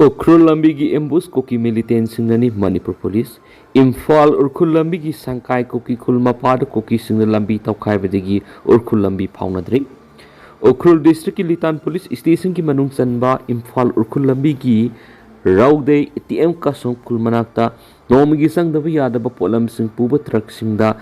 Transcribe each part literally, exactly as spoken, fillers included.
ꯎꯈ꯭ꯔꯨꯜ ꯂꯝꯕꯤꯒꯤ ꯑꯦꯝꯕꯨꯁ ꯀꯨꯀꯤ ꯃꯤꯂꯤꯇꯦꯟꯁꯤꯡꯅꯅꯤ ꯃꯅꯤꯄꯨꯔ ꯄꯨꯂꯤꯁ꯫ ꯏꯝꯐꯥꯜ ꯎꯈ꯭ꯔꯨꯜ ꯂꯝꯕꯤꯒꯤ ꯁꯪꯀꯥꯏ ꯀꯨꯀꯤ ꯈꯨꯜ ꯃꯄꯥꯗ ꯀꯨꯀꯤꯁꯤꯡꯅ ꯂꯝꯕꯤ ꯇꯧꯈꯥꯏꯕꯗꯒꯤ ꯎꯈ꯭ꯔꯨꯜ ꯂꯝꯕꯤ ꯐꯥꯎꯅꯗ꯭ꯔꯤ꯫ ꯎꯈ꯭ꯔꯨꯜ ꯗꯤꯁꯇ꯭ꯔꯤꯛꯀꯤ ꯂꯤꯇꯥꯟ ꯄꯨꯂꯤꯁ ꯁ꯭ꯇꯦꯁꯟꯒꯤ ꯃꯅꯨꯡ ꯆꯟꯕ ꯏꯝꯐꯥꯜ ꯎꯈ꯭ꯔꯨꯜ ꯂꯝꯕꯤꯒꯤ ꯔꯧꯗꯩ ꯇꯤ ꯑꯦꯝ ꯀꯁꯣꯡ ꯈꯨꯜ ꯃꯅꯥꯛꯇ ꯅꯣꯡꯃꯒꯤ ꯆꯪꯗꯕ ꯌꯥꯗꯕ ꯄꯣꯠꯂꯝꯁꯤꯡ ꯄꯨꯕ ꯇ꯭ꯔꯛꯁꯤꯡꯗ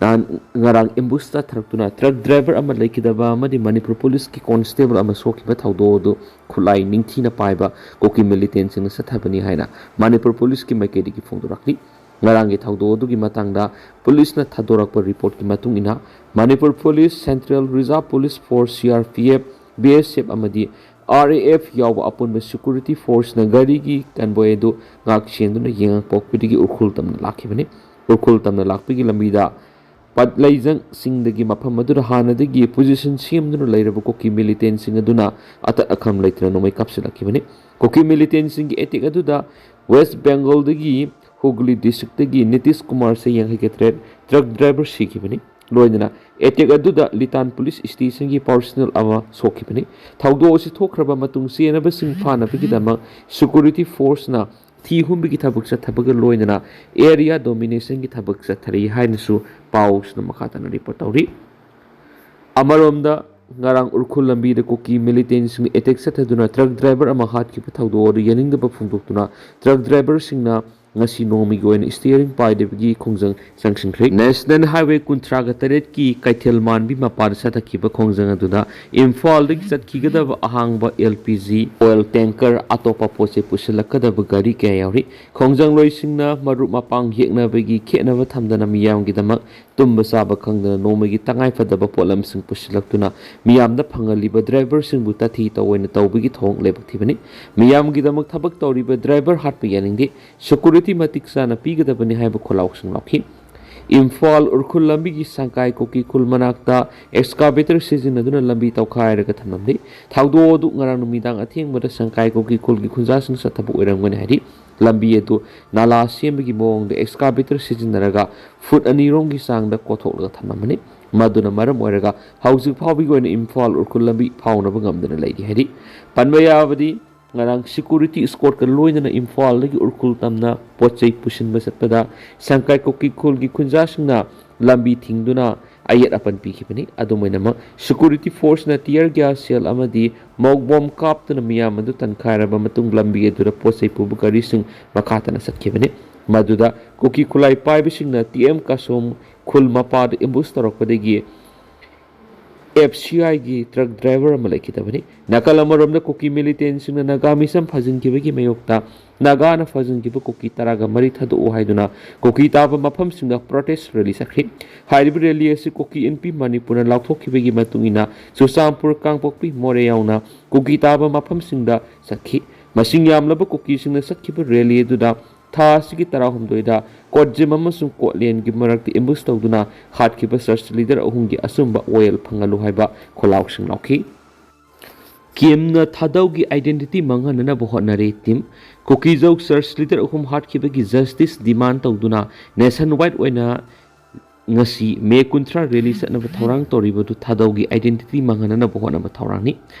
ꯅꯍꯥꯟ ꯉꯔꯥꯡ ꯑꯦꯝꯕꯨꯁ ꯆꯠꯊꯔꯛꯇꯨꯅ ꯇ꯭ꯔꯛ ꯗ꯭ꯔꯥꯏꯚꯔ ꯑꯃ ꯂꯩꯈꯤꯗꯕ ꯑꯃꯗꯤ ꯃꯅꯤꯄꯨꯔ ꯄꯨꯂꯤꯁꯀꯤ ꯀꯣꯟꯁꯇꯦꯕꯜ ꯑꯃ ꯁꯣꯛꯈꯤꯕ ꯊꯧꯗꯣꯛ ꯑꯗꯨ ꯈꯨꯠꯂꯥꯏ ꯅꯤꯡꯊꯤꯅ ꯄꯥꯏꯕ ꯀꯨꯀꯤ ꯃꯤꯂꯤꯇꯦꯟꯁꯤꯡꯅ ꯆꯠꯊꯕꯅꯤ ꯍꯥꯏꯅ ꯃꯅꯤꯄꯨꯔ ꯄꯨꯂꯤꯁꯀꯤ ꯃꯥꯏꯀꯩꯗꯒꯤ ꯐꯣꯡꯗꯣꯔꯛꯂꯤ꯫ ꯉꯔꯥꯡꯒꯤ ꯊꯧꯗꯣꯛ ꯑꯗꯨꯒꯤ ꯃꯇꯥꯡꯗ ꯄꯨꯂꯤꯁꯅ ꯊꯥꯗꯣꯔꯛꯄ ꯔꯤꯄꯣꯔꯠꯀꯤ ꯃꯇꯨꯡ ꯏꯟꯅ Manipur police, central reserve police force, C R P F, B S F ꯑꯃꯗꯤ ꯑꯥꯔ ꯑꯦ ꯑꯦꯐ ꯌꯥꯎꯕ ꯑꯄꯨꯟꯕ ꯁꯦꯀ꯭ꯌꯨꯔꯤꯇꯤ ꯐꯣꯔꯁꯅ ꯒꯥꯔꯤꯒꯤ ꯀꯟꯚꯣꯏ ꯑꯗꯨ ꯉꯥꯛ ꯁꯦꯟꯗꯨꯅ ꯌꯦꯡꯉꯛꯄꯣꯛꯄꯤꯗꯒꯤ ꯎꯈ꯭ꯔꯨꯜ ꯇꯝꯅ ꯂꯥꯛꯈꯤꯕꯅꯤ꯫ ꯎꯈ꯭ꯔꯨꯜ ꯇꯝꯅ ꯂꯥꯛꯄꯒꯤ ꯂꯝꯕꯤꯗ ꯄꯠꯂꯩꯖꯪꯁꯤꯡꯗꯒꯤ ꯃꯐꯝ ꯑꯗꯨꯗ ꯍꯥꯟꯅꯗꯒꯤ ꯄꯣꯖꯤꯁꯟ ꯁꯦꯝꯗꯨꯅ ꯂꯩꯔꯕ ꯀꯨꯀꯤ ꯃꯤꯂꯤꯇꯦꯟꯁꯤꯡ ꯑꯗꯨꯅ ꯑꯇꯠ ꯑꯈꯝ ꯂꯩꯇꯅ ꯅꯣꯡꯃꯩ ꯀꯥꯞꯁꯤꯜꯂꯛꯈꯤꯕꯅꯤ꯫ ꯀꯨꯀꯤ ꯃꯤꯂꯤꯇꯦꯟꯁꯤꯡꯒꯤ ꯑꯦꯇꯦꯛ ꯑꯗꯨꯗ ꯋꯦꯁ ꯕꯦꯡꯒꯜꯗꯒꯤ ꯍꯨꯒ꯭ꯂꯤ ꯗꯤꯁꯇ꯭ꯔꯤꯛꯇꯒꯤ ꯅꯤꯇꯤꯁ ꯀꯨꯃꯥꯔ ꯆꯍꯤ ꯌꯥꯡꯈꯩꯒ ꯇꯔꯦꯠ ꯇ꯭ꯔꯛ ꯗ꯭ꯔꯥꯏꯚꯔ ꯁꯤꯈꯤꯕꯅꯤ꯫ ꯂꯣꯏꯅꯅ ꯑꯦꯇꯦꯛ ꯑꯗꯨꯗ ꯂꯤꯇꯥꯟ ꯄꯨꯂꯤꯁ ꯁ꯭ꯇꯦꯁꯟꯒꯤ ꯄꯥꯔꯁꯣꯅꯦꯜ ꯑꯃ ꯁꯣꯛꯈꯤꯕꯅꯤ꯫ ꯊꯧꯗꯣꯛ ꯑꯁꯤ ꯊꯣꯛꯈ꯭ꯔꯕ ꯃꯇꯨꯡ ꯆꯦꯟꯅꯕꯁꯤꯡ ꯐꯥꯅꯕꯒꯤꯗꯃꯛ ꯁꯦꯀ꯭ꯌꯨꯔꯤꯇꯤ ꯐꯣꯔꯁꯅ ꯊꯤ ꯍꯨꯝꯕꯒꯤ ꯊꯕꯛ ꯆꯠꯊꯕꯒ ꯂꯣꯏꯅꯅ ꯑꯦꯔꯤꯌꯥ ꯗꯣꯃꯤꯅꯦꯁꯟꯒꯤ ꯊꯕꯛ ꯆꯠꯊꯔꯤ ꯍꯥꯏꯅꯁꯨ ꯄꯥꯎꯁꯤꯅ ꯃꯈꯥ ꯇꯥꯅ ꯔꯤꯄꯣꯔꯠ ꯇꯧꯔꯤ꯫ ꯑꯃꯔꯣꯝꯗ, ꯉꯔꯥꯡ ꯎꯈ꯭ꯔꯨꯜ ꯂꯝꯕꯤꯗ ꯀꯨꯀꯤ ꯃꯤꯂꯤꯇꯦꯟꯁꯤꯡꯅ ꯑꯦꯇꯦꯛ ꯆꯠꯊꯗꯨꯅ ꯇ꯭ꯔꯛ ꯗ꯭ꯔꯥꯏꯚꯔ ꯑꯃ ꯍꯥꯠꯈꯤꯕ ꯊꯧꯗꯣꯛ ꯑꯗꯨ ꯌꯥꯅꯤꯡꯗꯕ ꯐꯣꯡꯗꯣꯛꯇꯨꯅ ꯇ꯭ꯔꯛ ꯗ꯭ꯔꯥꯏꯚꯔꯁꯤꯡꯅ ꯉꯁꯤ ꯅꯣꯡꯃꯒꯤ ꯑꯣꯏꯅ ꯁ꯭ꯇꯤꯌꯔꯤꯡ ꯄꯥꯏꯗꯕꯒꯤ ꯈꯣꯡꯖꯪ ꯆꯪꯁꯤꯟꯈ꯭ꯔꯦ꯫ ꯅꯦꯁꯅꯦꯜ ꯍꯥꯏꯋꯦ ꯀꯨꯟꯊ꯭ꯔꯥꯒ ꯇꯔꯦꯠꯀꯤ ꯀꯩꯊꯦꯜ ꯃꯥꯟꯕꯤ ꯃꯄꯥꯗ ꯆꯠꯊꯈꯤꯕ ꯈꯣꯡꯖꯪ ꯑꯗꯨꯗ ꯏꯝꯐꯥꯜꯗꯒꯤ ꯆꯠꯈꯤꯒꯗꯕ ꯑꯍꯥꯡꯕ L P G oil tanker, ꯑꯇꯣꯞꯄ ꯄꯣꯠ ꯆꯩ ꯄꯨꯁꯤꯜꯂꯛꯀꯗꯕ ꯒꯥꯔꯤ ꯀꯌꯥ ꯌꯥꯎꯔꯤ꯫ ꯈꯣꯡꯖꯪꯂꯣꯏꯁꯤꯡꯅ ꯃꯔꯨꯞ ꯃꯄꯥꯡ ꯌꯦꯛꯅꯕꯒꯤ ꯈꯦꯠꯅꯕ ꯊꯝꯗꯅ ꯃꯤꯌꯥꯝꯒꯤꯗꯃꯛ ꯇꯨꯝꯕ ꯆꯥꯕ ꯈꯪꯗꯅ ꯅꯣꯡꯃꯒꯤ ꯇꯉꯥꯏꯐꯗꯕ ꯄꯣꯠꯂꯝꯁꯤꯡ ꯄꯨꯁꯤꯜꯂꯛꯇꯨꯅ ꯃꯤꯌꯥꯝꯗ ꯐꯪꯍꯜꯂꯤꯕ ꯗ꯭ꯔꯥꯏꯚꯔꯁꯤꯡꯕꯨ ꯇꯥꯊꯤ ꯇꯧꯑꯣꯏꯅ ꯇꯧꯕꯒꯤ ꯊꯧꯑꯣꯡ ꯂꯩꯕꯥꯛꯊꯤꯕꯅꯤ꯫ ꯃꯤꯌꯥꯝꯒꯤꯗꯃꯛ ꯊꯕꯛ ꯇꯧꯔꯤꯕ ꯗ꯭ꯔꯥꯏꯚꯔ ꯍꯥꯠꯄ ꯌꯥꯅꯤꯡꯗꯦ, ꯁꯦꯀ꯭ꯌꯨꯔꯤꯇꯤ ꯃꯇꯤꯛ ꯆꯥꯅ ꯄꯤꯒꯗꯕꯅꯤ ꯍꯥꯏꯕ ꯈꯣꯜꯂꯥꯎꯁꯤꯡ ꯂꯥꯎꯈꯤ꯫ ꯏꯝꯐꯥꯜ ꯎꯈ꯭ꯔꯨꯜ ꯂꯝꯕꯤꯒꯤ ꯁꯪꯀꯥꯏ ꯀꯨꯀꯤ ꯈꯨꯜ ꯃꯅꯥꯛꯇ ꯑꯦꯛꯁꯀꯥꯚꯦꯇꯔ ꯁꯤꯖꯤꯟꯅꯗꯨꯅ ꯂꯝꯕꯤ ꯇꯧꯈꯥꯏꯔꯒ ꯊꯝꯂꯝꯂꯤ꯫ ꯊꯧꯗꯣꯛ ꯑꯗꯨ ꯉꯔꯥꯡ ꯅꯨꯃꯤꯗꯥꯡ ꯑꯊꯦꯡꯕꯗ ꯁꯪꯀꯥꯏ ꯀꯨꯀꯤ ꯈꯨꯜꯒꯤ ꯈꯨꯟꯖꯥꯁꯤꯡꯅ ꯆꯠꯊꯕ ꯑꯣꯏꯔꯝꯒꯅꯤ ꯍꯥꯏꯔꯤ꯫ ꯂꯝꯕꯤ ꯑꯗꯨ ꯅꯥꯂꯥ ꯁꯦꯝꯕꯒꯤ ꯃꯑꯣꯡꯗ ꯑꯦꯛꯁꯀꯥꯚꯦꯇꯔ ꯁꯤꯖꯤꯟꯅꯔꯒ ꯐꯨꯠ ꯑꯅꯤꯔꯣꯝꯒꯤ ꯆꯥꯡꯗ ꯀꯣꯊꯣꯛꯂꯒ ꯊꯝꯂꯝꯕꯅꯤ꯫ ꯃꯗꯨꯅ ꯃꯔꯝ ꯑꯣꯏꯔꯒ ꯍꯧꯖꯤꯛ ꯐꯥꯎꯕꯒꯤ ꯑꯣꯏꯅ ꯏꯝꯐꯥꯜ ꯎꯈ꯭ꯔꯨꯜ ꯂꯝꯕꯤ ꯐꯥꯎꯅꯕ ꯉꯝꯗꯅ ꯂꯩꯔꯤ ꯍꯥꯏꯔꯤ꯫ ꯄꯟꯕ ꯌꯥꯕꯗꯤ, ꯉꯔꯥꯡ ꯁꯦꯀ꯭ꯌꯨꯔꯤꯇꯤ ꯏꯁꯀꯣꯔꯠꯀ ꯂꯣꯏꯅꯅ ꯏꯝꯐꯥꯜꯗꯒꯤ ꯎꯈ꯭ꯔꯨꯜ ꯇꯝꯅ ꯄꯣꯠ ꯆꯩ ꯄꯨꯁꯤꯟꯕ ꯆꯠꯄꯗ ꯁꯪꯀꯥꯏ ꯀꯨꯀꯤ ꯈꯨꯜꯒꯤ ꯈꯨꯟꯖꯥꯁꯤꯡꯅ ꯂꯝꯕꯤ ꯊꯤꯡꯗꯨꯅ ꯑꯌꯦꯠ ꯑꯄꯟ ꯄꯤꯈꯤꯕꯅꯤ꯫ ꯑꯗꯨꯝ ꯑꯣꯏꯅꯃꯛ, ꯁꯦꯀ꯭ꯌꯨꯔꯤꯇꯤ ꯐꯣꯔꯁꯅ ꯇꯤꯌꯔ ꯒ꯭ꯌꯥꯁ ꯁꯦꯜ ꯑꯃꯗꯤ ꯃꯧ ꯕꯣꯝ ꯀꯥꯞꯇꯨꯅ ꯃꯤꯌꯥꯝ ꯑꯗꯨ ꯇꯟꯈꯥꯏꯔꯕ ꯃꯇꯨꯡ, ꯂꯝꯕꯤ ꯑꯗꯨꯗ ꯄꯣꯠ ꯆꯩ ꯄꯨꯕ ꯒꯥꯔꯤꯁꯤꯡ ꯃꯈꯥ ꯇꯥꯅ ꯆꯠꯈꯤꯕꯅꯤ꯫ ꯃꯗꯨꯗ ꯀꯨꯀꯤ ꯈꯨꯠꯂꯥꯏ ꯄꯥꯏꯕꯁꯤꯡꯅ ꯇꯤ ꯑꯦꯝ ꯀꯥꯁꯣꯝ ꯈꯨꯜ ꯃꯄꯥꯗ ꯑꯦꯝꯕꯨꯁ ꯇꯧꯔꯛꯄꯗꯒꯤ ꯑꯦꯐ ꯁꯤ ꯑꯥꯏꯒꯤ ꯇ꯭ꯔꯛ ꯗ꯭ꯔꯥꯏꯚꯔ ꯑꯃ ꯂꯩꯈꯤꯗꯕꯅꯤ꯫ ꯅꯥꯀꯜ ꯑꯃꯔꯣꯝꯗ, ꯀꯨꯀꯤ ꯃꯤꯂꯤꯇꯦꯟꯁꯤꯡꯅ ꯅꯥꯒꯥ ꯃꯤꯁꯝ ꯐꯥꯖꯤꯟꯈꯤꯕꯒꯤ ꯃꯥꯌꯣꯛꯇ ꯅꯥꯒꯥꯅ ꯐꯥꯖꯤꯟꯈꯤꯕ ꯀꯨꯀꯤ ꯇꯔꯥꯒ ꯃꯔꯤ ꯊꯥꯗꯣꯛꯎ ꯍꯥꯏꯗꯨꯅ ꯀꯨꯀꯤ ꯇꯥꯕ ꯃꯐꯝꯁꯤꯡꯗ ꯄ꯭ꯔꯣꯇꯦꯁ ꯔꯦꯂꯤ ꯆꯠꯈ꯭ꯔꯤ꯫ ꯍꯥꯏꯔꯤꯕ ꯔꯦꯂꯤ ꯑꯁꯤ ꯀꯨꯀꯤ ꯏꯟꯄꯤ ꯃꯅꯤꯄꯨꯔꯅ ꯂꯥꯎꯊꯣꯛꯈꯤꯕꯒꯤ ꯃꯇꯨꯡ ꯏꯟꯅ ꯆꯨꯔꯆꯥꯟꯄꯨꯔ, ꯀꯥꯡꯄꯣꯛꯄꯤ, ꯃꯣꯔꯦ ꯌꯥꯎꯅ ꯀꯨꯀꯤ ꯇꯥꯕ ꯃꯐꯝꯁꯤꯡꯗ ꯆꯠꯈꯤ꯫ ꯃꯁꯤꯡ ꯌꯥꯝꯂꯕ ꯀꯨꯀꯤꯁꯤꯡꯅ ꯆꯠꯈꯤꯕ ꯔꯦꯂꯤ ꯑꯗꯨꯗ ꯊꯥ ꯑꯁꯤꯒꯤ ꯇꯔꯥꯍꯨꯝꯗꯣꯏꯗ ꯀꯣꯠꯖꯤꯝ ꯑꯃꯁꯨꯡ ꯀꯣꯠꯂꯦꯟꯒꯤ ꯃꯔꯛꯇ ꯑꯦꯝꯕꯨꯁ ꯇꯧꯗꯨꯅ ꯍꯥꯠꯈꯤꯕ ꯆꯔꯆ ꯂꯤꯗꯔ ꯑꯍꯨꯝꯒꯤ ꯑꯆꯨꯝꯕ ꯋꯥꯌꯦꯜ ꯐꯪꯍꯜꯂꯨ ꯍꯥꯏꯕ ꯈꯣꯜꯂꯥꯎꯁꯤꯡ ꯂꯥꯎꯈꯤ꯫ ꯀꯤꯝꯅ ꯊꯥꯗꯧꯒꯤ ꯑꯥꯏꯗꯦꯟꯇꯤꯇꯤ ꯃꯥꯡꯍꯟꯅꯅꯕ ꯍꯣꯠꯅꯔꯦ꯫ ꯇꯤꯝ ꯀꯨꯀꯤꯖꯧ ꯆꯔꯆ ꯂꯤꯗꯔ ꯑꯍꯨꯝ ꯍꯥꯠꯈꯤꯕꯒꯤ ꯖꯁꯇꯤꯁ ꯗꯤꯃꯥꯟ ꯇꯧꯗꯨꯅ ꯅꯦꯁꯟ ꯋꯥꯏꯗ ꯑꯣꯏꯅ ꯉꯁꯤ ꯃꯦ ꯀꯨꯟꯊ꯭ꯔꯥ ꯔꯦꯂꯤ ꯆꯠꯅꯕ ꯊꯧꯔꯥꯡ ꯇꯧꯔꯤꯕꯗꯨ ꯊꯥꯗꯧꯒꯤ ꯑꯥꯏꯗꯦꯟꯇꯤꯇꯤ ꯃꯥꯡꯍꯟꯅꯅꯕ ꯍꯣꯠꯅꯕ ꯊꯧꯔꯥꯡꯅꯤ꯫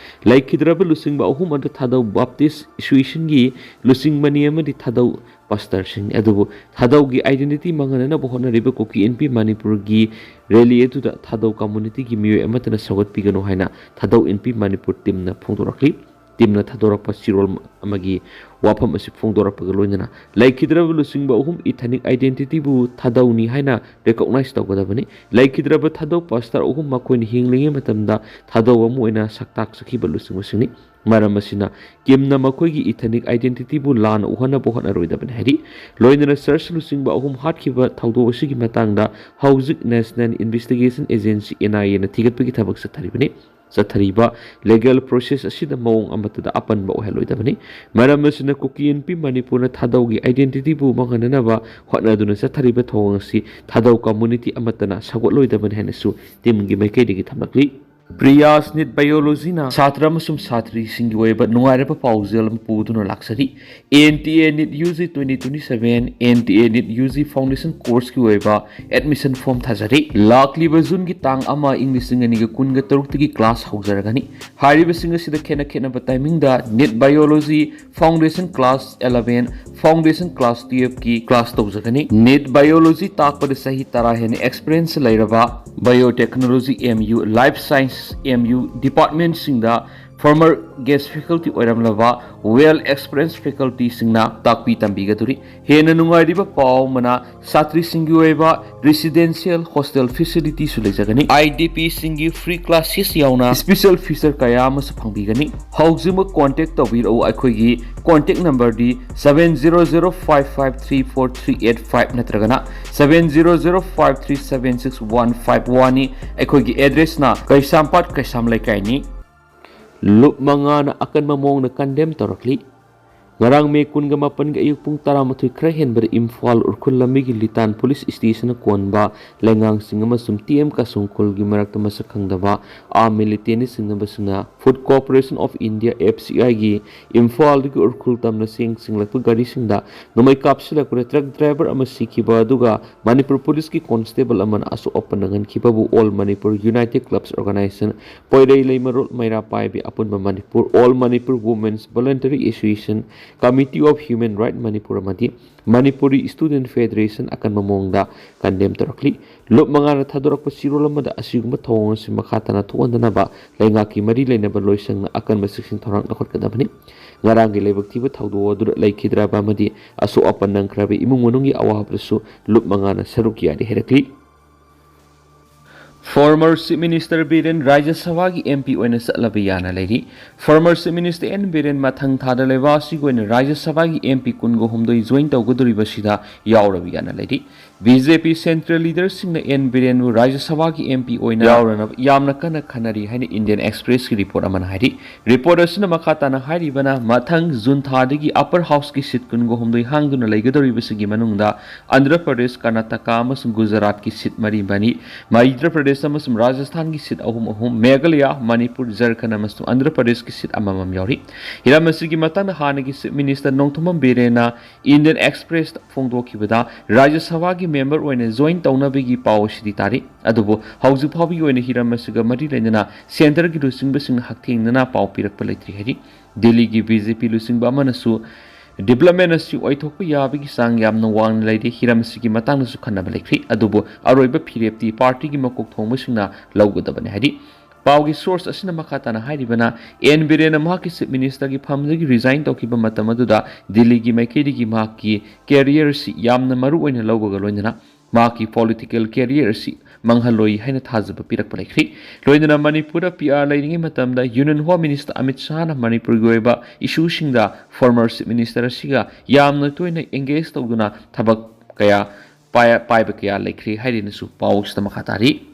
ꯂꯩꯈꯤꯗ꯭ꯔꯕ ꯂꯨꯆꯤꯡꯕ ꯑꯍꯨꯝ ꯑꯗꯨ ꯊꯥꯗꯧ ꯕꯥꯞꯇꯤꯁ ꯑꯦꯁꯣꯁꯤꯌꯦꯁꯟꯒꯤ ꯂꯨꯆꯤꯡꯕꯅꯤ ꯑꯃꯗꯤ ꯊꯥꯗꯧ ꯄꯥꯁꯇꯔꯁꯤꯡꯅꯤ꯫ ꯑꯗꯨꯕꯨ ꯊꯥꯗꯧꯒꯤ ꯑꯥꯏꯗꯦꯟꯇꯤꯇꯤ ꯃꯥꯡꯍꯟꯅꯅꯕ ꯍꯣꯠꯅꯔꯤꯕ ꯀꯨꯀꯤ ꯏꯟꯄꯤ ꯃꯅꯤꯄꯨꯔꯒꯤ ꯔꯦꯂꯤ ꯑꯗꯨꯗ ꯊꯥꯗꯧ ꯀꯝꯃꯨꯅꯤꯇꯤꯒꯤ ꯃꯤꯑꯣꯏ ꯑꯃꯠꯇꯅ ꯁꯧꯒꯠꯄꯤꯒꯅꯨ ꯍꯥꯏꯅ ꯊꯥꯗꯧ ꯏꯟꯄꯤ ꯃꯅꯤꯄꯨꯔ ꯇꯤꯝꯅ ꯐꯣꯡꯗꯣꯔꯛꯂꯤ꯫ ꯇꯤꯝꯅ ꯊꯥꯗꯣꯔꯛꯄ ꯆꯤꯔꯣꯜ ꯑꯃꯒꯤ ꯋꯥꯐꯝ ꯑꯁꯤ ꯐꯣꯡꯗꯣꯔꯛꯄꯒ ꯂꯣꯏꯅꯅ ꯂꯩꯈꯤꯗ꯭ꯔꯕ ꯂꯨꯆꯤꯡꯕ ꯑꯍꯨꯝ ꯏꯊꯅꯤꯛ ꯑꯥꯏꯗꯦꯟꯇꯤꯇꯤꯕꯨ ꯊꯥꯗꯧꯅꯤ ꯍꯥꯏꯅ ꯔꯤꯀꯣꯛꯅꯥꯏꯖ ꯇꯧꯒꯗꯕꯅꯤ꯫ ꯂꯩꯈꯤꯗ꯭ꯔꯕ ꯊꯥꯗꯧ ꯄꯥꯁꯇꯔ ꯑꯍꯨꯝ ꯃꯈꯣꯏꯅ ꯍꯤꯡꯂꯤꯉꯩ ꯃꯇꯝꯗ ꯊꯥꯗꯧ ꯑꯃ ꯑꯣꯏꯅ ꯁꯛꯇꯥꯛꯆꯈꯤꯕ ꯂꯨꯆꯤꯡꯕꯁꯤꯡꯅꯤ꯫ ꯃꯔꯝ ꯑꯁꯤꯅ ꯀꯤꯝꯅ ꯃꯈꯣꯏꯒꯤ ꯏꯊꯅꯤꯛ ꯑꯥꯏꯗꯦꯟꯇꯤꯇꯤꯕꯨ ꯂꯥꯟꯅ ꯎꯍꯟꯅꯕ ꯍꯣꯠꯅꯔꯣꯏꯗꯕꯅꯤ ꯍꯥꯏꯔꯤ꯫ ꯂꯣꯏꯅꯅ ꯆꯔꯆ ꯂꯨꯆꯤꯡꯕ ꯑꯍꯨꯝ ꯍꯥꯠꯈꯤꯕ ꯊꯧꯗꯣꯛ ꯑꯁꯤꯒꯤ ꯃꯇꯥꯡꯗ ꯍꯧꯖꯤꯛ ꯅꯦꯁꯅꯦꯜ ꯏꯟꯚꯦꯁꯇꯤꯒꯦꯁꯟ ꯑꯦꯖꯦꯟꯁꯤ, ꯑꯦꯟ ꯑꯥꯏ ꯑꯦꯅ ꯊꯤꯒꯠꯄꯒꯤ ꯊꯕꯛ ꯆꯠꯊꯔꯤꯕꯅꯤ꯫ ꯆꯠꯊꯔꯤꯕ ꯂꯤꯒꯦꯜ ꯄ꯭ꯔꯣꯁꯦꯁ ꯑꯁꯤꯗ ꯃꯑꯣꯡ ꯑꯃꯠꯇꯗ ꯑꯄꯟꯕ ꯑꯣꯏꯍꯜꯂꯣꯏꯗꯕꯅꯤ꯫ ꯃꯔꯝ ꯑꯁꯤꯅ ꯀꯨꯀꯤ ꯏꯟꯄꯤ ꯃꯅꯤꯄꯨꯔꯅ ꯊꯥꯗꯧꯒꯤ ꯑꯥꯏꯗꯦꯟꯇꯤꯇꯤꯕꯨ ꯃꯥꯡꯍꯟꯅꯅꯕ ꯍꯣꯠꯅꯗꯨꯅ ꯆꯠꯊꯔꯤꯕ ꯊꯧꯑꯣꯡ ꯑꯁꯤ ꯊꯥꯗꯧ ꯀꯝꯃꯨꯅꯤꯇꯤ ꯑꯃꯠꯇꯅ ꯁꯧꯒꯠꯂꯣꯏꯗꯕꯅꯤ ꯍꯥꯏꯅꯁꯨ ꯇꯤꯝꯒꯤ ꯃꯥꯏꯀꯩꯗꯒꯤ ꯊꯝꯂꯛꯂꯤ꯫ ꯄ꯭ꯔꯤꯌꯥꯁ ꯅꯤꯠ ꯕꯥꯏꯑꯣꯂꯣꯖꯤꯅ ꯁꯥꯇ꯭ꯔ ꯑꯃꯁꯨꯡ ꯁꯥꯇ꯭ꯔꯤꯁꯤꯡꯒꯤ ꯑꯣꯏꯕ ꯅꯨꯡꯉꯥꯏꯔꯕ ꯄꯥꯎꯖꯦꯜ ꯑꯃ ꯄꯨꯗꯨꯅ ꯂꯥꯛꯆꯔꯤ꯫ N T A NEET U G twenty twenty-seven, N T A NEET U G Foundation Courseꯀꯤ ꯑꯣꯏꯕ admission form ꯊꯥꯖꯔꯤ꯫ ꯂꯥꯛꯂꯤꯕ ꯖꯨꯟꯒꯤ ꯇꯥꯡ ꯑꯃ, ꯏꯪ ꯂꯤꯁꯤꯡ ꯑꯅꯤꯒ ꯀꯨꯟꯒ ꯇꯔꯨꯛꯇꯒꯤ class ꯍꯧꯖꯔꯒꯅꯤ꯫ ꯍꯥꯏꯔꯤꯕꯁꯤꯡ ꯑꯁꯤꯗ ꯈꯦꯠꯅ ꯈꯦꯠꯅꯕ timingꯗ NEET Biology Foundation Class eleven, Foundation Class twelveꯀꯤ class ꯇꯧꯖꯒꯅꯤ꯫ NEET Biology ꯇꯥꯛꯄꯗ ꯆꯍꯤ ꯇꯔꯥ ꯍꯦꯟꯅ experience ꯂꯩꯔꯕ Biotechnology M U, Life Science M U departmentꯁꯤꯡꯗ former guest faculty ꯑꯣꯏꯔꯝꯂꯕ well experienced facultyꯁꯤꯡꯅ ꯇꯥꯛꯄꯤ ꯇꯝꯕꯤꯒꯗꯧꯔꯤ꯫ ꯍꯦꯟꯅ ꯅꯨꯡꯉꯥꯏꯔꯤꯕ ꯄꯥꯎ ꯑꯃꯅ, ꯁꯥꯇ꯭ꯔꯤꯁꯤꯡꯒꯤ ꯑꯣꯏꯕ residential hostel facilityꯁꯨ ꯂꯩꯖꯒꯅꯤ꯫ IDPꯁꯤꯡꯒꯤ free classes ꯌꯥꯎꯅ special feature ꯀꯌꯥ ꯑꯃꯁꯨ ꯐꯪꯕꯤꯒꯅꯤ꯫ ꯍꯧꯖꯤꯛꯃꯛ contact ꯇꯧꯕꯤꯔꯛꯎ ꯑꯩꯈꯣꯏꯒꯤ contact numberꯗꯤ seven zero zero five five three four three eight five ꯅꯠꯇ꯭ꯔꯒꯅ seven zero zero five three seven six one five oneꯅꯤ꯫ ꯑꯩꯈꯣꯏꯒꯤ addressꯅ ꯀꯩꯁꯥꯝꯄꯥꯠ ꯀꯩꯁꯥꯝ ꯂꯩꯀꯥꯏꯅꯤ꯫ ꯂꯨꯞ ꯃꯉꯥꯅ ꯑꯀꯟꯕ ꯃꯑꯣꯡꯗ condemn ꯇꯧꯔꯛꯂꯤ꯫ ꯉꯔꯥꯡ ꯃꯦ ꯀꯨꯟꯒ ꯃꯥꯄꯟꯒꯤ ꯑꯌꯨꯛ ꯄꯨꯡ ꯇꯔꯥꯃꯥꯊꯣꯏ ꯈꯔ ꯍꯦꯟꯕꯗ ꯏꯝꯐꯥꯜ ꯎꯔꯈꯨꯜ ꯂꯝꯕꯤꯒꯤ ꯂꯤꯇꯥꯟ police stationꯅ ꯀꯣꯟꯕ ꯂꯩꯉꯥꯡꯁꯤꯡ ꯑꯃꯁꯨꯡ T M ꯀꯥꯁꯨꯡ ꯈꯨꯜꯒꯤ ꯃꯔꯛꯇ ꯃꯁꯛ ꯈꯪꯗꯕ armed militantꯅ ꯆꯤꯡꯅꯕꯁꯤꯡꯅ Food Corporation of India, F C Iꯒꯤ ꯏꯝꯐꯥꯜꯗꯒꯤ ꯎꯔꯈꯨꯜ ꯇꯝꯅ ꯆꯦꯡ ꯆꯤꯡꯂꯛꯄ ꯒꯥꯔꯤꯁꯤꯡꯗ ꯅꯣꯡꯃꯩ ꯀꯥꯞꯁꯤꯜꯂꯛꯄꯗ truck driver ꯑꯃ ꯁꯤꯈꯤꯕ ꯑꯗꯨꯒ ꯃꯅꯤꯄꯨꯔ policeꯀꯤ constable ꯑꯃꯅ ꯑꯁꯣꯛ ꯑꯄꯟ ꯅꯪꯍꯟꯈꯤꯕꯕꯨ All Manipur United Clubs Organisation, ꯄꯣꯏꯔꯩ ꯂꯩꯃꯔꯣꯜ ꯃꯩꯔꯥ ꯄꯥꯏꯕꯤ ꯑꯄꯨꯟꯕ Manipur, All Manipur Women's Voluntary Association, Committee of Human Rights Manipur ꯑꯃꯗꯤ Manipuri Student Federation ꯑꯀꯟꯕ ꯃꯑꯣꯡꯗ condemn ꯇꯧꯔꯛꯂꯤ꯫ ꯂꯨꯞ ꯃꯉꯥꯅ ꯊꯥꯗꯣꯔꯛꯄ ꯆꯦꯔꯣꯜ ꯑꯃꯗ ꯑꯁꯤꯒꯨꯝꯕ ꯊꯧꯑꯣꯡ ꯑꯁꯤ ꯃꯈꯥ ꯇꯥꯅ ꯊꯣꯛꯍꯟꯗꯅꯕ ꯂꯩꯉꯥꯛꯀꯤ ꯃꯔꯤ ꯂꯩꯅꯕ ꯂꯣꯏꯁꯪꯅ ꯑꯀꯟꯕ ꯆꯦꯛꯁꯤꯟ ꯊꯧꯔꯥꯡ ꯂꯧꯈꯠꯀꯗꯕꯅꯤ꯫ ꯉꯔꯥꯡꯒꯤ ꯂꯥꯏꯕꯛ ꯊꯤꯕ ꯊꯧꯗꯣꯛ ꯑꯗꯨꯗ ꯂꯩꯈꯤꯗ꯭ꯔꯕ ꯑꯃꯗꯤ ꯑꯁꯣꯛ ꯑꯄꯟ ꯅꯪꯈ꯭ꯔꯕ ꯏꯃꯨꯡ ꯃꯅꯨꯡꯒꯤ ꯑꯋꯥꯕꯗꯁꯨ ꯂꯨꯞ ꯃꯉꯥꯅ ꯁꯔꯨꯛ ꯌꯥꯔꯤ ꯍꯥꯏꯔꯛꯂꯤ꯫ Former Chief Minister ꯕꯤꯔꯦꯟ ꯔꯥꯖ꯭ꯌ ꯁꯚꯥꯒꯤ M P ꯑꯣꯏꯅ ꯆꯠꯂꯕ ꯌꯥꯅ ꯂꯩꯔꯤ꯫ Former Chief Minister N Biren ꯃꯊꯪ ꯊꯥꯗ ꯂꯩꯕꯥꯛ ꯑꯁꯤꯒꯤ ꯑꯣꯏꯅ ꯔꯥꯖ꯭ꯌ ꯁꯚꯥꯒꯤ M P ꯀꯨꯟꯒ ꯍꯨꯝꯗꯣꯏ join ꯇꯧꯒꯗꯧꯔꯤꯕꯁꯤꯗ ꯌꯥꯎꯔꯕ ꯌꯥꯅ ꯂꯩꯔꯤ꯫ B J P central leaderꯁꯤꯡꯅ N ꯕꯤꯔꯦꯟꯕꯨ ꯔꯥꯖ꯭ꯌ ꯁꯚꯥꯒꯤ M P ꯑꯣꯏꯅ ꯌꯥꯎꯔꯅꯕ ꯌꯥꯝꯅ ꯀꯟꯅ ꯈꯟꯅꯔꯤ ꯍꯥꯏꯅ Indian Expressꯀꯤ report ꯑꯃꯅ ꯍꯥꯏꯔꯤ꯫ Report ꯑꯁꯤꯅ ꯃꯈꯥ ꯇꯥꯅ ꯍꯥꯏꯔꯤꯕꯅ, ꯃꯊꯪ ꯖꯨꯟ ꯊꯥꯗꯒꯤ Upper Houseꯀꯤ seat ꯀꯨꯟꯒ ꯍꯨꯝꯗꯣꯏ ꯍꯥꯡꯗꯨꯅ ꯂꯩꯒꯗꯧꯔꯤꯕꯁꯤꯒꯤ ꯃꯅꯨꯡꯗ ꯑꯟꯙ꯭ꯔ ꯄ꯭ꯔꯗꯦꯁ, ꯀꯔꯅꯥꯇꯀꯥ ꯑꯃꯁꯨꯡ ꯒꯨꯖꯔꯥꯠꯀꯤ seat ꯃꯔꯤ ꯑꯃꯅꯤ꯫ ꯃꯙ꯭ꯌ ꯄ꯭ꯔꯗꯦꯁ ꯑꯃꯁꯨꯡ ꯔꯥꯖꯁꯊꯥꯟꯒꯤ ꯁꯤꯠ ꯑꯍꯨꯝ ꯑꯍꯨꯝ, ꯃꯦꯘꯥꯂꯌꯥ, ꯃꯅꯤꯄꯨꯔ, ꯖꯔꯈꯟ ꯑꯃꯁꯨꯡ ꯑꯟꯙ꯭ꯔ ꯄ꯭ꯔꯗꯦꯁꯀꯤ ꯁꯤꯠ ꯑꯃꯃꯝ ꯌꯥꯎꯔꯤ꯫ ꯍꯤꯔꯝ ꯑꯁꯤꯒꯤ ꯃꯇꯥꯡꯗ ꯍꯥꯟꯅꯒꯤ ꯆꯤꯐ ꯃꯤꯅꯤꯁꯇꯔ ꯅꯣꯡꯊꯣꯝꯕꯝ ꯕꯤꯔꯦꯟꯅ ꯏꯟꯗꯤꯌꯟ ꯑꯦꯛꯁꯄ꯭ꯔꯦꯁꯇ ꯐꯣꯡꯗꯣꯛꯈꯤꯕꯗ, ꯔꯥꯖ꯭ꯌ ꯁꯚꯥꯒꯤ ꯃꯦꯝꯕꯔ ꯑꯣꯏꯅ ꯖꯣꯏꯟ ꯇꯧꯅꯕꯒꯤ ꯄꯥꯎ ꯑꯁꯤꯗꯤ ꯇꯥꯔꯤ꯫ ꯑꯗꯨꯕꯨ ꯍꯧꯖꯤꯛ ꯐꯥꯎꯕꯒꯤ ꯑꯣꯏꯅ ꯍꯤꯔꯝ ꯑꯁꯤꯒ ꯃꯔꯤ ꯂꯩꯅꯅ ꯁꯦꯟꯇꯔꯒꯤ ꯂꯨꯆꯤꯡꯕꯁꯤꯡꯅ ꯍꯛꯊꯦꯡꯅꯅ ꯄꯥꯎ ꯄꯤꯔꯛꯄ ꯂꯩꯇ꯭ꯔꯤ ꯍꯥꯏꯔꯤ꯫ ꯗꯤꯜꯂꯤꯒꯤ ꯕꯤ ꯖꯦ ꯄꯤ ꯂꯨꯆꯤꯡꯕ ꯑꯃꯅꯁꯨ ꯗꯤꯕ꯭ꯂꯞꯃꯦꯟ ꯑꯁꯤ ꯑꯣꯏꯊꯣꯛꯄ ꯌꯥꯕꯒꯤ ꯆꯥꯡ ꯌꯥꯝꯅ ꯋꯥꯡꯅ ꯂꯩꯔꯤ, ꯍꯤꯔꯝ ꯑꯁꯤꯒꯤ ꯃꯇꯥꯡꯗꯁꯨ ꯈꯟꯅꯕ ꯂꯩꯈ꯭ꯔꯤ꯫ ꯑꯗꯨꯕꯨ ꯑꯔꯣꯏꯕ ꯐꯤꯔꯦꯞꯇꯤ ꯄꯥꯔꯇꯤꯒꯤ ꯃꯀꯣꯛ ꯊꯣꯡꯕꯁꯤꯡꯅ ꯂꯧꯒꯗꯕꯅꯤ ꯍꯥꯏꯔꯤ꯫ ꯄꯥꯎꯒꯤ ꯁꯣꯔꯁ ꯑꯁꯤꯅ ꯃꯈꯥ ꯇꯥꯅ ꯍꯥꯏꯔꯤꯕꯅ, ꯑꯦꯟ ꯕꯤꯔꯦꯟꯅ ꯃꯍꯥꯛꯀꯤ ꯆꯤꯐ ꯃꯤꯅꯤꯁꯇꯔꯒꯤ ꯐꯝꯗꯒꯤ ꯔꯤꯖꯥꯏꯟ ꯇꯧꯈꯤꯕ ꯃꯇꯝ ꯑꯗꯨꯗ ꯗꯤꯜꯂꯤꯒꯤ ꯃꯥꯏꯀꯩꯗꯒꯤ ꯃꯍꯥꯛꯀꯤ ꯀꯦꯔꯤꯌꯔ ꯑꯁꯤ ꯌꯥꯝꯅ ꯃꯔꯨ ꯑꯣꯏꯅ ꯂꯧꯕꯒ ꯂꯣꯏꯅꯅ ꯃꯍꯥꯛꯀꯤ ꯄꯣꯂꯤꯇꯤꯀꯦꯜ ꯀꯦꯔꯤꯌꯔ ꯑꯁꯤ ꯃꯥꯡꯍꯜꯂꯣꯏ ꯍꯥꯏꯅ ꯊꯥꯖꯕ ꯄꯤꯔꯛꯄ ꯂꯩꯈ꯭ꯔꯤ꯫ ꯂꯣꯏꯅꯅ ꯃꯅꯤꯄꯨꯔꯗ ꯄꯤ ꯑꯥꯔ ꯂꯩꯔꯤꯉꯩ ꯃꯇꯝꯗ ꯌꯨꯅꯤꯌꯟ ꯍꯣꯝ ꯃꯤꯅꯤꯁꯇꯔ ꯑꯃꯤꯠ ꯁꯥꯍꯅ ꯃꯅꯤꯄꯨꯔꯒꯤ ꯑꯣꯏꯕ ꯏꯁꯨꯁꯤꯡꯗ ꯐꯣꯔꯃꯔ ꯆꯤꯐ ꯃꯤꯅꯤꯁꯇꯔ ꯑꯁꯤꯒ ꯌꯥꯝꯅ ꯇꯣꯏꯅ ꯑꯦꯡꯒꯦꯖ ꯇꯧꯗꯨꯅ ꯊꯕꯛ ꯀꯌꯥ ꯄꯥꯏ-, ꯄꯥꯏꯕ ꯀꯌꯥ ꯂꯩꯈ꯭ꯔꯤ ꯍꯥꯏꯔꯤꯅꯁꯨ ꯄꯥꯎꯁꯤꯗ ꯃꯈꯥ ꯇꯥꯔꯤ꯫